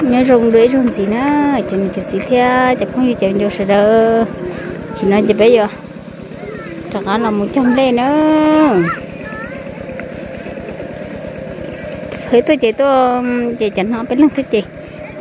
Nyob zoo dua ib zaug ntxiv na, cov niam cov txiv thiab cov phooj ywg cov ncaus sawv daws. Tam sim no ces peb yuav rov qab los mus cog nplej na. Peb tuaj ces tuaj ces cov no peb leeg tuaj ces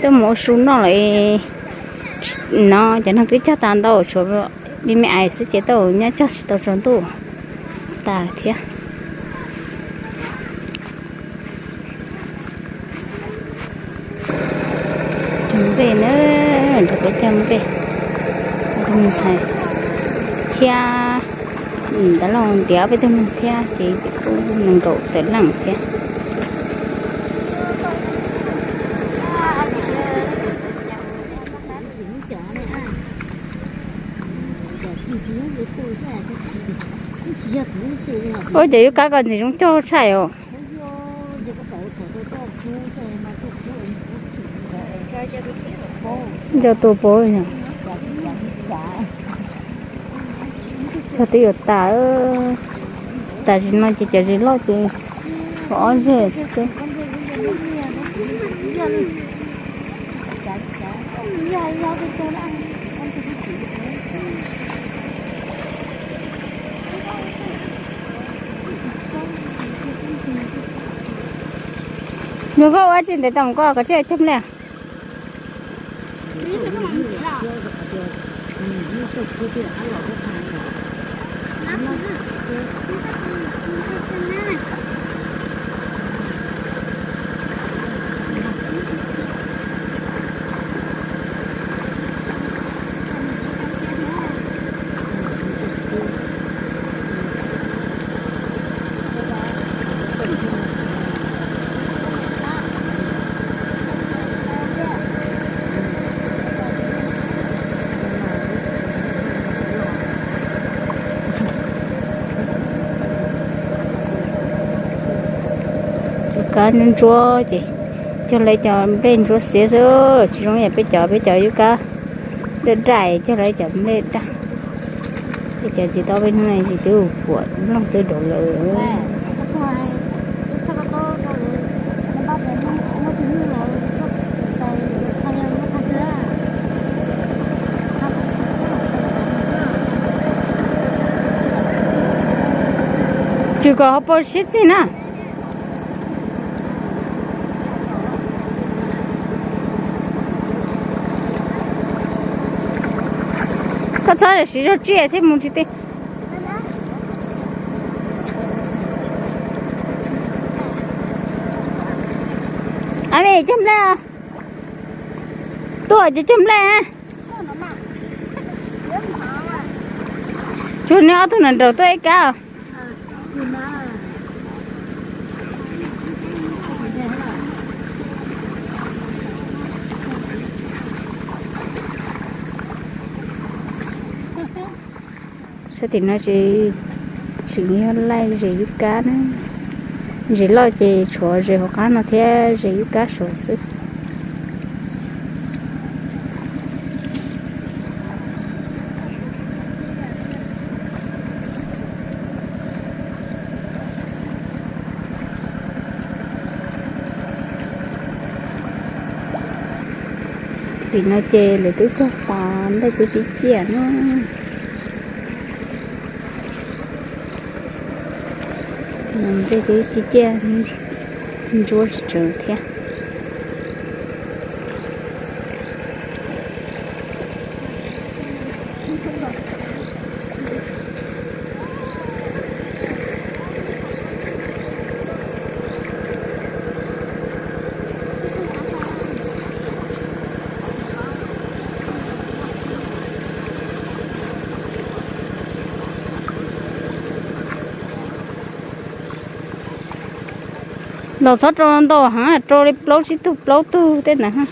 tuaj mus ua su noj lawm no, cov neeg twb cog tas ntau, tshuav me me ais xwb ces tau nyob cog tsis tau tsaus ntuj tas lawm thiab. Cog nplej na, nrog peb cog nplej, ntxhais thiab, tab laj ntiav peb tug neeg thiab ces kuj nees nkaum tawm leej thiab. Ua cas yub kab ko ntxim zoo cog tshaj os. Nco tua pov yog. Cog twb yuav tas, tam sim no ces cov zes loj ces ob zeg xwb. Yog koj ua tsis ntev tau koj kov tsis cog nplej. Yub kab ntsuab ntsuab ces cog lawv cov nplej ntsuab xiav xwb, tsis zoo yam peb cov, peb cov yub kab daj daj, cog lawv cov nplej daj. Peb cov tsis tau peb hnub no ces twb puam looj twb daus lawm. Tsum kom ho pau siab txig na. Koj txhob siv zog tsiaj thiab mus tsis tij. Ab, cog nplej os. Tuaj ces cog nplej. Tsuag neb ob tug nraum tuaj ib kab. Sab tim no ces tseem yog laij zes yub kab na. Zes loj ces tshuav zes hauv qab no thiab zes yub kab saud xwb. Tim no ces lawv twb cog tas nplej twb pib ciaj na. Nplej twb pib ciaj ntsuab tsis tsawg thiab. Los txhob rau ntau heev, rau li plaub tsib tug plaub tug tej ntawd.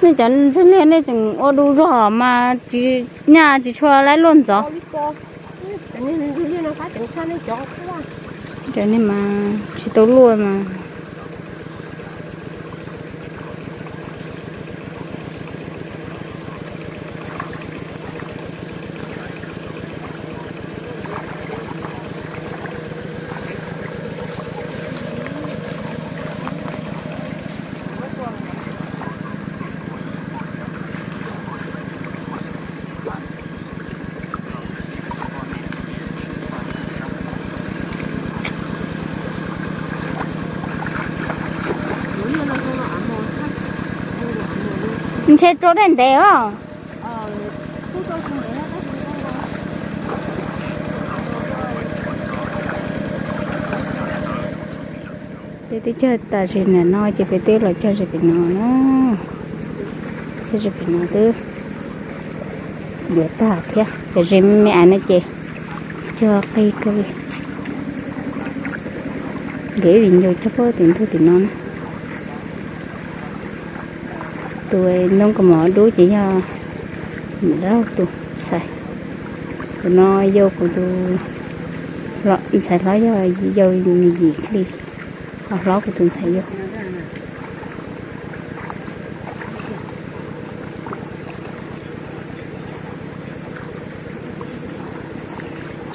Nej cov ntxwg liag nej tseem ua du zog mas tsis nyaj tsis tshua laib luaj ntxov. Cov nej mas tsis tau luaj mas. Ntshe rau dej ntev os. Peb twb cog tam sim nim no ces peb twb los cog ze pem no na. Cog ze pem no twb yuav tag thiab. Cov ze me me ais no ces cog qig kawg li. Nkawd ib viv ncaus cog puag tim ntug tim no na. Tus ntoo kaus mom dub ces yog niam laug tus ntxhais. Tus no yau kuv tus ntxhais hlob yog yau me yim hli, ho hlob kuv tus ntxhais yau.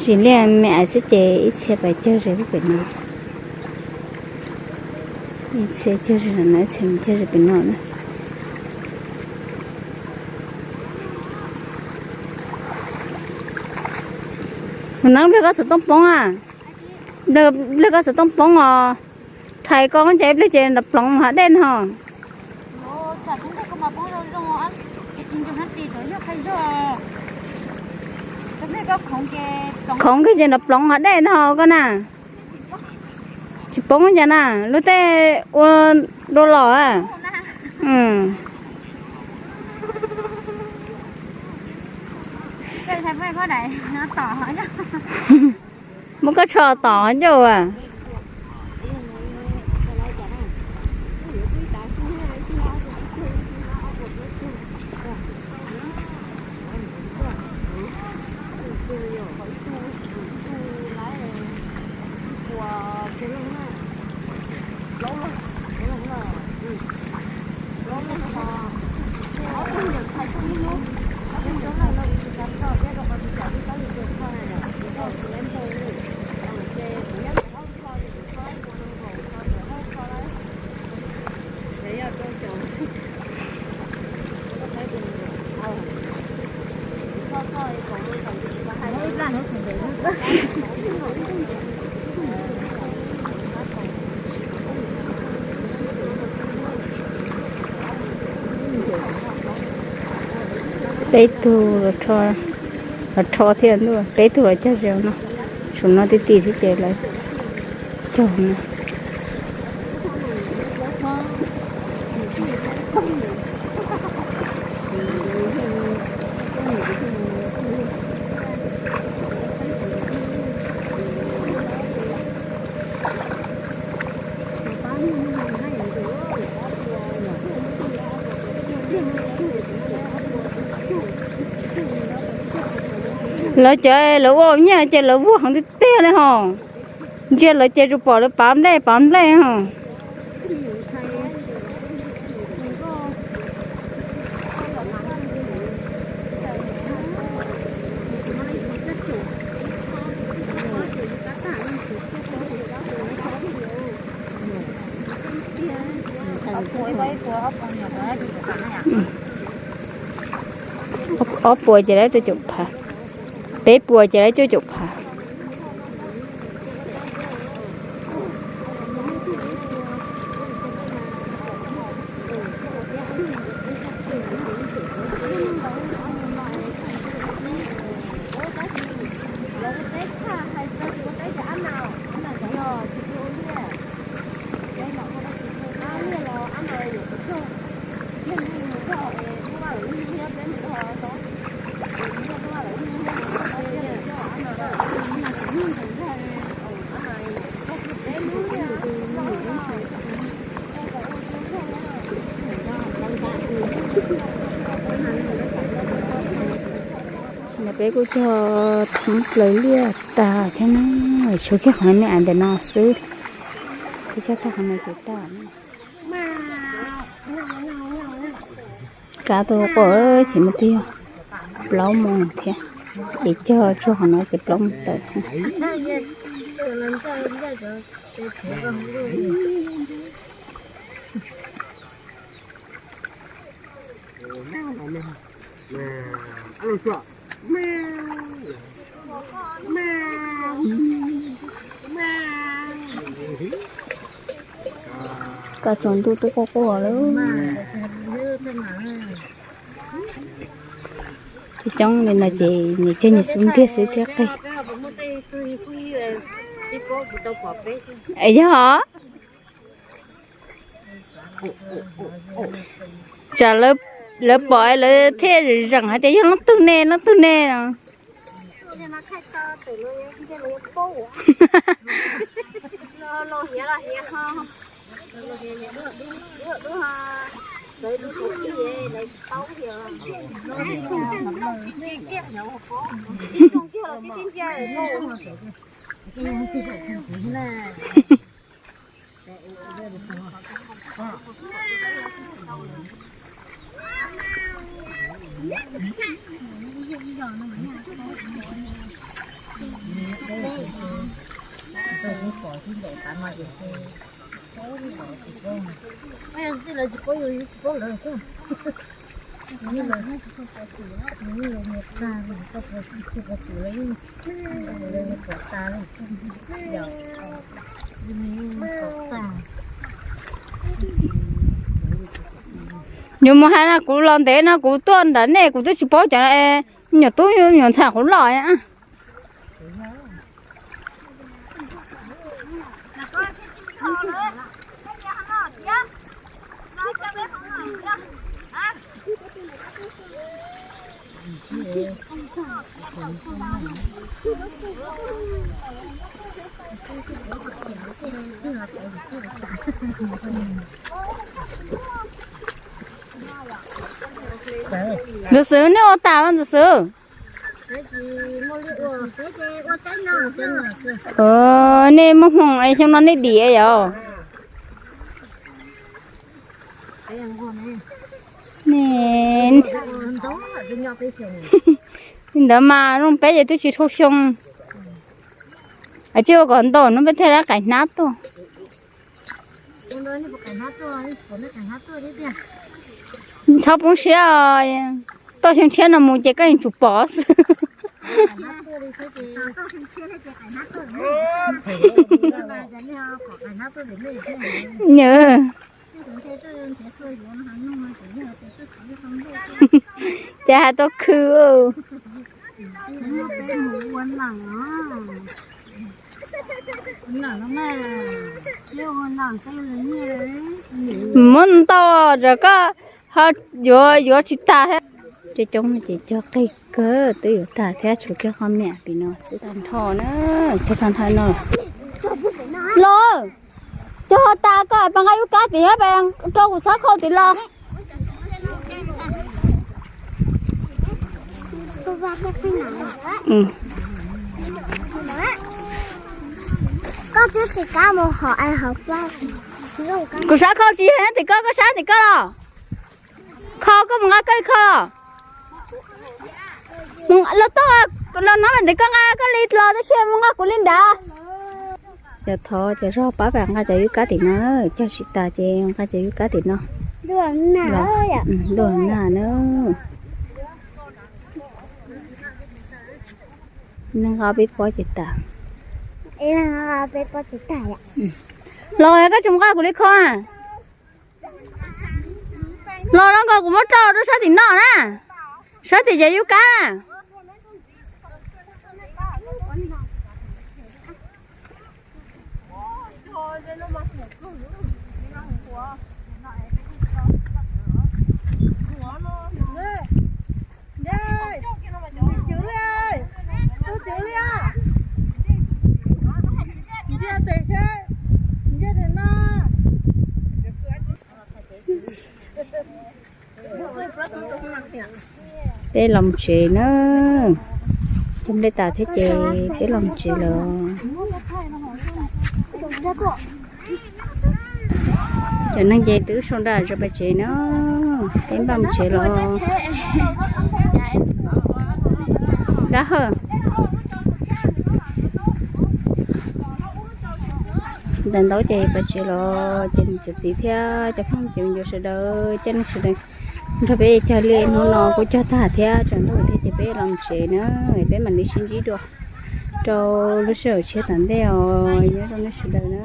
Zis liaj me ais xwb ces ib txhia pais cog ze pem no. Ib txhia cog ze no, ib txhia mus cog ze pem no na. Mus neeb nplawg koj xov tooj poob a. Nplawg koj xov tooj poob os. Rhais koj ces ib pliag ces nrov ploov hav dej no. Khoov kawg ces nrov ploov hav dej no koj na. Tsis poob cas na, lub tej ua dua los a. Muab koj tsho tom ncauj a. Peb tug los rho thiab ntuj, peb tug los cog ze no. Saum no ti ti thiab ces lawv cog no. Lawv cov lawv ua nyiaj ces lawv vuag heev tiag tiag li hos. Ntsia lawv ces tsuas pom lawv pav nplej pav nplej hos. Ob puas ces lawv cuaj caum phav, peb puas ces lawv cuaj caum phav. Peb kuj cog thoob plaws liaj tag thiab na, tshuav kiag qhov me ais ntawm no xwb, peb cog tag qhov no ces tag. Kab tuaj quaj ces muaj twb yog plaub moos thiab, ces cog tsuag qhov no ces plaub moos tawm. Kab tsaus ntuj twb quaj quaj lawm. Coob coob li no ces nyias cog nyias xub ntiag xwb thiab qig. Yog, tsam lawv pom lawv thiaj zeem hais tias yog leej twg ne, leej twg ne no. Yus mus hais no kuv los ntev no kuv tuaj nram nej kuv twb tsis paub cov nyuam tub nyuam ntxhais qhuav loj. Ntxawm Xwm, nej ua tas los Ntxawm Xwm? Nej muaj hmoo es xyoo no nej dim yom? Li ntawd mas zoo peb ces twb tsis dhau xyoo. Tsis ua kom ntau no peb thiaj li qaim hnab tuaj. Txhob poob siab, toj xyoo tshiab no mus ces koj yeej tsum pom xwb. Nws ces hais tau khw. Muab ntau, koj ho yuav yuav tsis tag thiab. Coob coob ces cog qig kawg, twb yuav tag thiab, tshuav kiag qhov miam pem no xwb tag nrho na. Cog tag nrho no. Los, cog ho tas koj pas nqa yub kab tim thiab, rau kuv xab khau tim los. Kuv sab khau tsis yog tim koj, koj sab tim koj los. Kho koj mus nqa koj li kho los. Los tog, los no mas ntawd koj nqa koj li los tab sis mus nqa kuv li nrad. Yog thov cov zog pab pab nqa cov yub kab tim no, cog tsis tas ces nqa cov yub kab tim no. Ntuj nag na. Nqa peb pob ces tas. Los koj tsis mus nqa kuv li kho na. Los no nkaus kuv muab rau rau sab tim no na. Sab tim cov yub kab na. Peb los tsev na, cog nplej tas thiab ces peb los tsev lawm. Cov neeg ces twb sau nra zov pem tsev na, peb npaj mus tsev los. Dab hawj. Ntaus ntaub ces pem tsev los, ces nws cov txiv thiab cov phooj cov ywg sawv daws, cov neeg sawv daws nrog peb cog li hnub no kuj cog tag thiab tsaus ntuj thiab ces peb los tsev na, peb mam li sib ntsib dua rau lub sij hawm tshiab tom ntej os, nyob zoo nej sawv daws na.